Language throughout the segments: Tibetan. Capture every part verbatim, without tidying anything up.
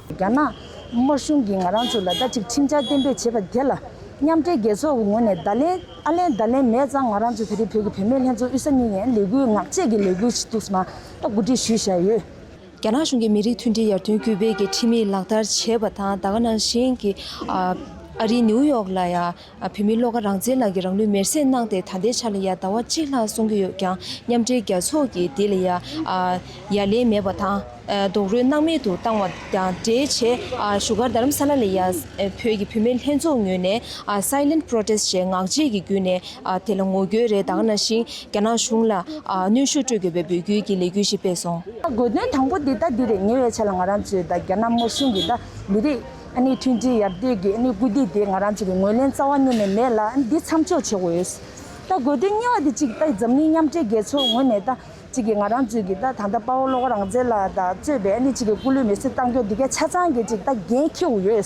རྒྱ་ནག་དམར་གཞུང་གིས་ང་རང་ཚོ་ལ་ད་ཅིག་ཁྲིམས་འཆར་གཏན་འབེབས་བྱས་པ་དེ་ལ་མཉམ་འབྲེལ་རྒྱལ་ཚོགས་ཀྱི་ངོས་ནས་བརྡ་ལན་ཨ་ལན་བརྡ་ལན་མེད་ཙང་། ང་རང་ཚོ་ད་རེས་བོད་ཀྱི་བུད་མེད་ལྷན་ཚོགས་དབུས་ས་གཉིས་ནས་ལས་འགུལ་ངག་བཅད་ཀྱི་ལས་འགུལ་ཞིག་འདུག་སེ་མར་ད་གོ་སྒྲིག་ཞུས་བཞག་ཡོད། རྒྱ་ནག་གཞུང་གིས་མི་རིགས་མཐུན་སྒྲིལ་ཡར་ཐོན་སྐུལ་སྤེལ་གྱི་ཁྲིམས་ཡིག་ལག་བསྟར་བྱས་པ་དང་། ད་ག་ནང་བཞིན་གྱི་ཨ་ཨ་རིའི་ནིའུ་ཡོག་ལ་ཡ་ཨ་བོད་མི་བློ་དགའ་རང་བཙན་ལགས་ཀྱིས་རང་ལུས་མེར་སྲེག་གནང་སྟེ་ད་ལྟའི་ཆ་ལ་ཡ་ཟླ་བ་གཅིག་ལྷག་སོང་གི་ཡོད་ཀྱང་། མཉམ་འབྲེལ་རྒྱལ་ཚོགས་ཀྱིས་འདི་ལ་ཡ་ཨ་ཡ་ལན་མེད་པ་དང་། ཨ་རྡོག་རོལ་སྣང་མེད་དུ་བཏང་བ་དང་འབྲེལ་བྱས། ཨ་བཞུགས་སྒར་རྡ་རམ་ས་ལ་ལ་ཡ་ཨ་བོད་ཀྱི་བུད་མེད་ལྷན་ཚོགས་ངོས་ནས་ཨ་silent protest ཞེས་ངག་བཅད་ཀྱི་བརྒྱུད་ནས་ཨ་དེ་ལ་ངོ་རྒོལ་རེད། ད་ག་ནང་བཞིན་རྒྱ་ནག་གཞུང་ལ་ཨ་གནོན་ཤུགས་སྤྲོད་དགོས་པའི་འབོད་སྐུལ་གྱི་ལས་འགུལ་ཞིག་སྤེལ་སོང་། ད་དགོས་དོན་དང་པོ་འདི་ད་འདི་རེད། ཉེ་བའི་ཆར་ལ་ང་རང་ཚོས་ད་རྒྱ་ནག་དམར་གཞུང་གིས་ད་མི་རིགས་ཨ་ནི་མཐུན་སྒྲིལ་ཡར་ཐོན་གྱི་ཨ་ནི་སྐུལ་འདེད་དེ་ང་རང་ཚོ་གི་ངོས་ལེན་རྩ་བ་ཉིད་ནས་མེད་ལ། ཨ་ནི་འདི་མཚམས་འཇོག་བྱེད་དགོས་ཡོད། ད་དགོས་དོན་གཉིས་པ་འདི་གཅིག་ད་འཛམ་གླིང་མཉམ་འབྲེལ་རྒྱལ་ཚོགས་ངོས་ནས་ད་གཅིག་གིས་ང་རང་ཚོའི་གི་ད་ད་ལྟ་དཔའ་བོ་བློ་དགའ་རང་བཙན་ལགས་དང་གཙོས་པའི་ཨ་ནི་གཅིག་གི་སྐུ་ལུས་མེར་སྲེག་བཏང་རྒྱུ་འདི་གའི་ཆ་ཚང་གི་གཅིག་ད་འགན་འཁྱེར་དགོས་ཡོད།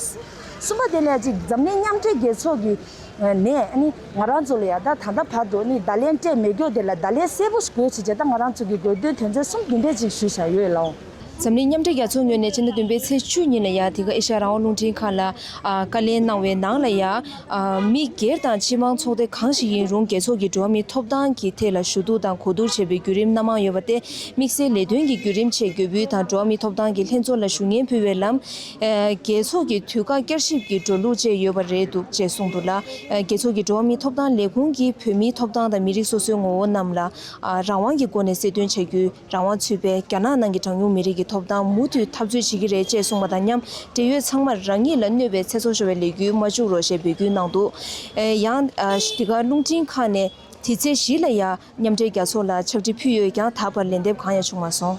གསུམ་པ་དེ་ལ་གཅིག་འཛམ་གླིང་མཉམ་འབྲེལ་རྒྱལ་ཚོགས་ཀྱི་ནས་ཨ་ནི་ང་རང་ཚོ་ལ་ཡ་ད་ད་ལྟ་བར་དུ་ནི་བརྡ་ལན་སྤྲད་མེད་རྒྱུ་དེ་ལ་བརྡ་ལན་གསལ་པོ་ཞིག་དགོས་བྱས་བྱས། ད་ང་རང་ཚོ་གི་དགོས་འདུན་དོན་ཚན་གསུམ་འདི་འདྲས་ཅིག་ཞུས་བཞག་ཡོད་ལགས། འཛམ་གླིང་མཉམ་འབྲེལ་རྒྱལ་ཚོགས་ངོས་ནས་སྤྱི་ཟླ་བདུན་པའི་ཚེས་བཅུ་ཉིན་ལ་ཡ་འདི་ག་ཨེ་ཤ་ཡ་རང་དབང་རླུང་འཕྲིན་ཁང་ལ་ཨ་བཀའ་ལན་གནང་བའི་ནང་ལ་ཡ། ཨ་མི་སྒེར་དང་སྤྱི་དམངས་ཚོགས་སྡེ་གང་ཞིག་ཡིན་རུང་རྒྱལ་ཚོགས་ཀྱི་འགྲོ་བ་མིའི་ཐོབ་ཐང་གི་ཐད་ལ་ཞུ་གཏུག་དང་གོ་བསྡུར་བྱེད་པའི་བརྒྱུད་རིམ་སྣ་མང་ཡོད་པ་སྟེ། དམིགས་བསལ་ལས་དོན་གྱི་བརྒྱུད་རིམ་ཆེད་འགོད་འབུལ་དང་འགྲོ་བ་མིའི་ཐོབ་ཐང་གི་ལྷན་ཚོགས་ལ་ཞུ་སྙན་ཕུལ་བའི་ལམ། ཨ་རྒྱལ་ཚོགས་ཀྱི་དུས་བཀག་བསྐྱར་ཞིབ་ཀྱི་འགྲོ་ལུགས་བཅས་ཡོད་པ་རེད་འདུག་ཅེས་གསུངས་འདུག་ལ། ཨ་རྒྱལ་ཚོགས་ཀྱི་འགྲོ་བ་མིའི་ཐོབ་ཐང་ལས་ཁུངས་ཀྱིས་བོད་མིའི་ཐོབ་ཐང་དང་མི་རིགས་སོ་སོའི་ངོ་བོ་རྣམས་ལ་ཨ་རང་དབང་གི་སྒོ་ནས་གསལ་སྟོན་བྱ་རྒྱུའི་རང་དབང་ཚུད་པའི་རྒྱ་ནག་ནང་གི་གྲངས་ཉུང་མི་རིགས་ཀྱི་ཐོབ་ཐང་མུ་མཐུད་འཐབ་རྩོད་བྱེད་ཀྱི་རེད་ཅེས་གསུངས་པ་དང་མཉམ། འབྲེལ་ཡོད་ཚང་མར་རང་ཉིད་ལ་གནོད་པའི་ཚེ་སྲོག་ཤོར་བའི་ལས་འགུལ་མ་བཅུག་རོགས་ཞེས་འབོད་སྐུལ་གནང་འདུག། ཨེ་ཡང་ཨ་འདི་ག་རླུང་འཕྲིན་ཁང་ནས་དེ་ཚེས་བཞི་ལ་ཡ་མཉམ་འབྲེལ་རྒྱལ་ཚོགས་ལ་ཕྱག་བྲིས་ཕུལ་ཡོད་ཀྱང་ད་བར་ལན་འདེབས་གང་ཡང་བྱུང་མ་སོང་།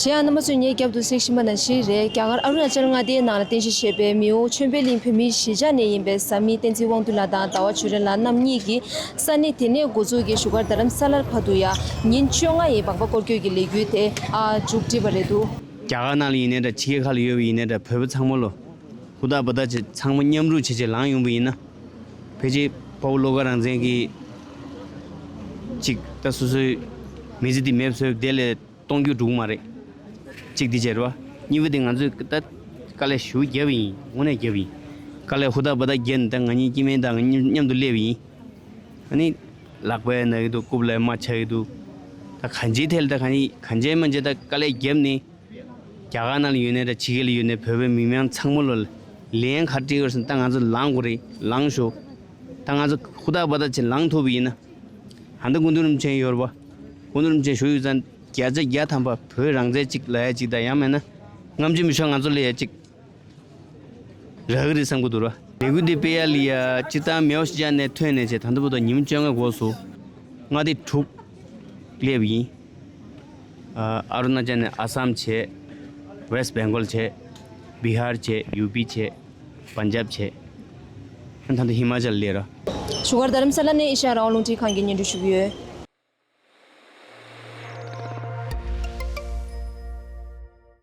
གཞན་ཡང་རྣམ་པ་ཚོས་ངའི་རྒྱབ་ཏུ་གཟིགས་བཞིན་པ་ནང་བཞིན་རེད། རྒྱ་གར་ཨ་རུ་ན་ཅལ་མངའ་སྡེའི་ནང་ལ་རྟེན་གཞི་བྱས་པའི་མེའོ་ཆོས་འཕེལ་གླིང་བོད་མིའི་གཞིས་ཆགས་ནས་ཡིན་པའི་བཟའ་མི་བསྟན་འཛིན་དབང་འདུས་ལགས་དང་ཟླ་བ་ཆོས་སྒྲོན་ལགས་རྣམ་གཉིས་ཀྱིས་ས་གནས་དེ་ནས་འགོ་འཛུགས་ཀྱིས་བཞུགས་སྒར་རྡ་རམ་ས་ལར་བར་དུ་ཡང་ཉིན་བཅོ་ལྔ་ཡི་སྦག་སྦག་སྐོར་སྐྱོད་ཀྱི་ལས་འགུལ་དེ་ཨ་མཇུག་བསྒྲིལ་བ་རེད་འདུག། རྒྱ་གར་ནང་ལ་ཡིན་ནའི་འདྲ། ཕྱི་རྒྱལ་ཁག་ལ་ཡོད་པ་ཡིན་ནའི་འདྲ། བོད་པ་ཚང་མ་ལོ་ཧུར་ཐག་འབད་ཐག་བྱས་ཚང་མ་མཉམ་རུབ་བྱས་བྱས་ལངས་ཡོང་པ་ཡིན་ན། ཕལ་ཆེར་དཔའ་བོ་བློ་དགའ་རང་བཙན་གྱི་ཅིག་ད་སོ་སོའི་མི་ཚེ་འདི་མེད་པ་བཟོས་པ་དེ་ལས་གཏོང་རྒྱུ་འགྲུབ་མ་རེད། གཅིག་འདི་བྱས་རེད་བ། གཉིས་པ་དེ་ང་ཚོས་ད་དཀའ་ལས་ཞེ་པོ་བརྒྱབ་པ་ཡིན། དངོས་གནས་བརྒྱབ་པ་ཡིན། དཀའ་ལས་ཧུར་ཐག་འབད་ཐག་བརྒྱབ་ནས་ད་ང་གཉིས་སྐྱེ་དམན་དང་མཉམ་མཉམ་དུ་སླེབས་པ་ཡིན། ཨ་ནི་ལག་པས་ན་གི་འདུག། རྐུབ་ལ་རྨ་ཆགས་ཀྱི་འདུག། ད་གང་ཅིའི་ཐད་ལ་ད་གང་ཅི་གང་ཅི་མ་བྱས་ད་དཀའ་ལས་བརྒྱབ་ནས། རྒྱ་གར་ནང་ལ་ཡོད་ནའི་འདྲ། ཕྱི་རྒྱལ་ལ་ཡོད་ནའི་བོད་པའི་མི་མང་ཚང་མ་ལོ་ལན་ག་རེ་སྤྲད་ཡོད་ཟེར་ན། ད་ང་ཚོ་ལངས་དགོས་རེད། ལངས་ཤོག། ད་ང་ཚོ་ཧུར་ཐག་འབད་ཐག་བྱས་ལངས་ཐུབ་པ་ཡིན་ན། ད་ལྟ་སྐུ་མདུན་རིན་པོ་ཆེ་ཡོད་རེད་པ། སྐུ་མདུན་རིན་པོ་ཆེ་བཞུགས་ཡོད་ཙང་བརྒྱ་ཆ་བརྒྱ་ཐམ་པ་བོད་རང་བཙན་གཅིག་ལབ་ཡ་གཅིག་དང་། ཡང་མིན་ན་རྔམ་བརྗིད་མི་ཤོར་ང་ཚོ་ལབ་ཡ་གཅིག་རག་གི་རེད་བསམ་གྱི་འདུག་ར། ལས་འགུལ་འདི་སྤེལ་ཡ་ལ་ཡ་སྤྱིར་བཏང་མེའོ་གཞིས་ཆགས་ནས་ཐོན་ནས་བྱས་ད་ལྟ་བར་དུ་ཉིན་མོ་བཅོ་ལྔ་འགོར་སོང་། མངའ་སྡེ་དྲུག་སླེབས་ཡིན། ཨ་ཨ་རུ་ན་ཅལ་ནས་ཨ་སམ་བྱས། ཝེསྟ་བེང་གོལ་བྱས། བི་ཧར་བྱས། ཡུ་པི་བྱས། པན་ཇབ་བྱས། ད་ལྟ་ཧི་མ་ཅལ་སླེབས་ར། བཞུགས་སྒར་རྡ་རམ་ས་ལ་ནས་ཨེ་ཤ་ཡ་རང་དབང་རླུང་འཕྲིན་ཁང་གིས་སྙན་སྒྲོན་ཞུ་གི་ཡོད།